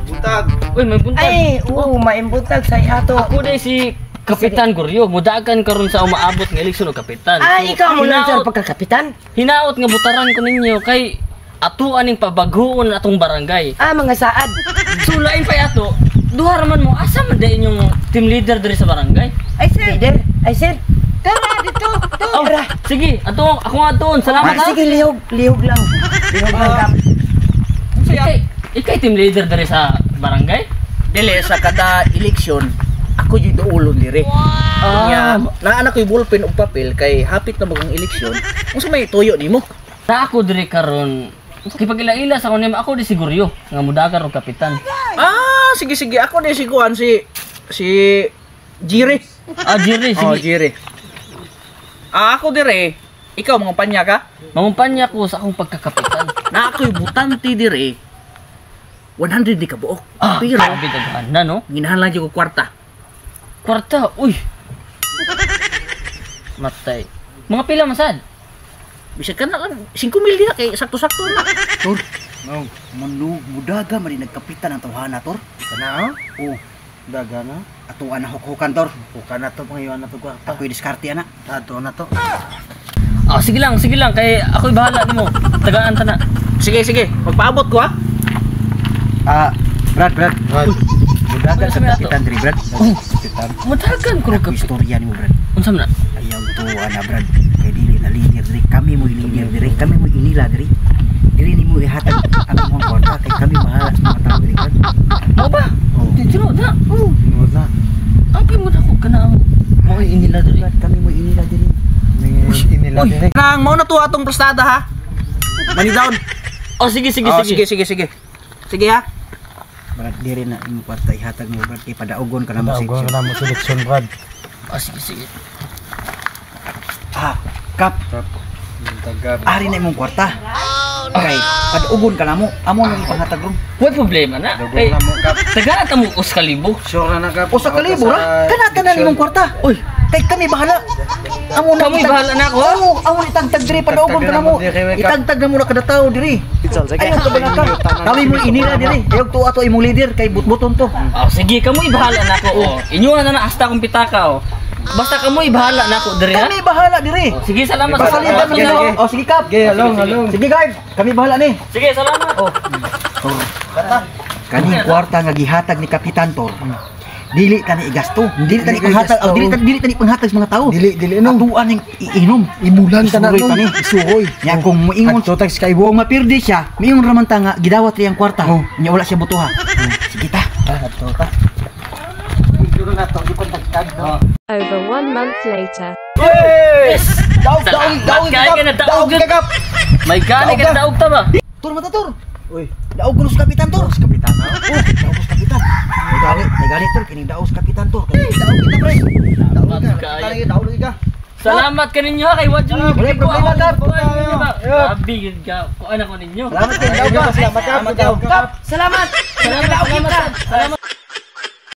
Buntag. Uy, may buntag. Ay, oo, maimbuntag sa ato. Ako day si Kapitan Guryo, mudagan karon sa umaabot nga eleksyon og kapitan. Ay, So, ikaw mo lang sir hinaot- pagkakapitan. Hinaot nga butaran ko ninyo kay ato aning pabaghuon atong barangay. Ah, mga saad. So lain pa ato, duha ra man mo asa man day inyong team leader diri sa barangay? Ay, sir. Leader. Ay, sir. Tara, dito. Oh, Tara. sige, ato ako nga doon. Salamat Ah, ha. sige, lihog. Lihog lang. Lihog lang, Kap. Ikay team leader diri sa barangay? Dili sa kada eleksyon ako yung duulon dire. Ah, Nya, naa na ko'y ballpen ug papel kay hapit na magong eleksyon. Unsa may tuyo nimo? Na ako diri karon. Kipag-ila-ila sa kunim ako di siguryo nga mudagan og kapitan. Ah, sige sige, ako di si kuan si si Jire. Ah, Jerry, Oh, sige. Jire. Ah, ako dire. Ikaw mga panya ka? Mangumpanya ko sa akong pagkakapitan. Na ako'y butante dire. 100 di ka buok. Ah, Pero grabe daghan na no. ginahan jud ko kwarta. Kwarta, uy. Matay. Mga pila masad? Bisag ka na lang 5,000 diha kay sakto-sakto na. Tor. No. Manu, mudaga man nagkapitan ang tawhana, Tor. Kana? Oh, Daga na. atuan na hukhukan, Tor. Buka na to pangayon na to kwarta. Ako'y diskarte ana. Ato na to. Ah, sige lang kay ako'y bahala nimo. Tagaan ta na. Sige sige, magpaabot ko ha. Ah, Brad, Brad. Brad. Mudaga Ano sa sa may ato? kapitan diri, Brad. Oh. Kapitan. Mudagan ko Ako'y kapitan. istorya nimo, Brad. Unsa man na? Ayaw to ana, Brad. Kay dili na leader diri. Kami mo leader diri. Kami mo inila diri. Dili nimo ihatag ang imong kwarta kay kami bahala sa mga tao diri, Brad. Mao ba? Oh. Di tinuod na. Tinuod na. Ang mo na ko kana ang mo inila diri. Brad, kami mo inila diri. May inila Uy. dire. Nang mao na to atong plastada ha. Money down. Oh, sige sige Oh, sige. sige sige sige. Sige ha. Brad, diri na imong kwarta ihatag mo, Brad, kay padaugon ka na mo Daogon section. na mo seleksyon, Brad. Ah, sige sige. Ah, Kap, Buntag. ari na imong kwarta. Kay padaugon ka na mo. Amo nang ipanghatag ron. Way problema na. Daogon Kay na mo, Kap. tagaan ta mo us kalibo. Sure na na, Kap. Usa ka libo ra. Kana tanan imong kwarta. Uy, Kay kami bahala. Amo na Kami bahala na ako, ha? Oo, amo na itagtag diri padaugon ka na mo. Itagtag na mo na kada tao diri. Ayaw ka balaka. Kami mo inila diri. Ayaw tuwa to imong leader kay butbuton to. Oh, sige, kamoy bahala na ako. Oh, inyo na na hasta akong pitaka oh. Basta kamoy bahala na ako diri ha. Kami bahala diri. Oh, sige, salamat. Pasalitan mo Sige, na. sige. Oh, sige Kap. Sige, halong, halong. Sige guard, kami bahala ni. Sige, salamat. Oh. Kaning kwarta nga gihatag ni Kapitan Tor. Dili ta ni igasto. Dili ta ni Dili panghatag, igasto. oh, dili ta ni panghatag sa mga tao. Dili, dili no. Atuan ning iinom. Ibulan ta na Isuroy no. ta ni. Isuroy. Nya kung moingon Adto tag Skybo. kung mapirdi siya, miingon raman ta nga gidawat riyang kwarta. Oh. Nya wala siya butuha. Sige ta. Adto ta. Over one month later. Yes. Daog, daog, daog, Kaya ka na, daog daog, kagap. May gani ka na daog ta ba? Tor mata tor. Uy, Daog kuno sa kapitan tor. sa kapitan na. Oh, daog sa kapitan. May gali tor kining daog sa kapitan tor. Kay daog kita pre. Daog ka. Kaya. Daog lagi ka. Salamat kaninyo ha kay wadyo Wala problema, Kap. Grabe yun ka. Kuan ako ninyo. Salamat kay daog ka. Salamat, Kap. Salamat Salamat. Kap. Salamat, salamat. Salamat.